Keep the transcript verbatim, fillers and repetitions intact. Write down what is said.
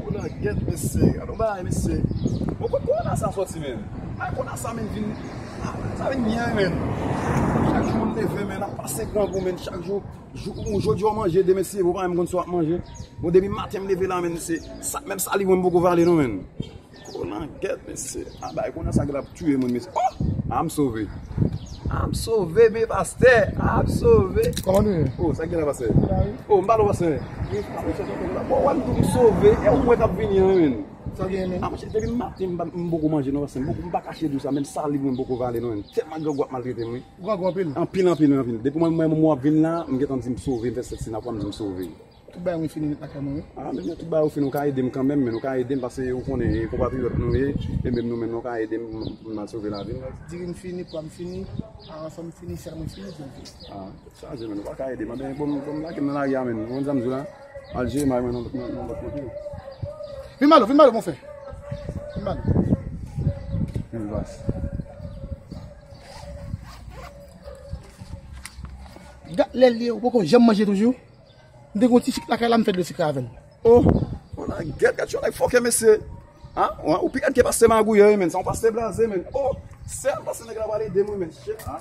Konan gèt, mesye, gade yon bagay, mesye. Bon, kot kowona sa sòti, menn? Ay, kowona sa, menn, vin, ah, sa vin byen, menn. Chak jou moun leve, menn, ap pase grangou, menn, chak jou. Jou, ou jodi a w manje, demen si bon, pa menm konn si w ap manje. Bon, depi maten m leve la, menn, se sa, menm saliv mwen m poko vale non, menn. Konan gèt, mesye. Ah, bay, konan sa gen ap touye moun, mesye. Oh! Ah, m sove. Ah, m sove, men pastè. Ah, m sove. Kòman nou ye? Oh, sa gen la, pastè? Oh, m pale, pastè. Bon, wè m tou m sove. E ou wè k ap vini an, menn. Sa gen, menn? Ah, monchè, depi maten m pa, m poko manje non, pastè. M poko, m pa kache di w sa, menm saliv mwen m poko vale non, menn. Tèlman grangou ap maltrete m, wi. Grangou anpil? Anpil, anpil, anpil. Depi mwen, mwen, mwen ap vin la, m gentan di m sove, m fè sèt sina pou m di m sove. Tout bagay mwen fini nèt lakay mwen, wi. Ah, men tout bagay ou fini, ou ka ede m kanmenm, men ou ka ede m, paske ou konnen, e konpatriyòt nou ye, e menm nou menm, nou ka ede m pou m al sove lavi m. Diri m fini, pwa m fini, aranfan m fini, sèl mwen fini, byen fini. Ah, chaje, men ou pa ka ede m. Men bon, bon, lage m nan lari a, men. Ou konn sa m di w la? Al jere mari mwen nan, nan, nan lòt kote. Vin ba nou, vin ba nou, mon frè. Vin ba nou. Vin, bas. Gad lè l ye, ou poko janm manje toujou. M te gon ti sik lakay la, m fè dlo sik avè l. Oh, konan gèt, gad yon nèg fòkè, mesye. Ah, ou pi rèd ke pastè magouyè, menn. Sa yon pastè blaze, menn. Oh, sèl pastè nèg la pale de mwen, menn. Shit, ah.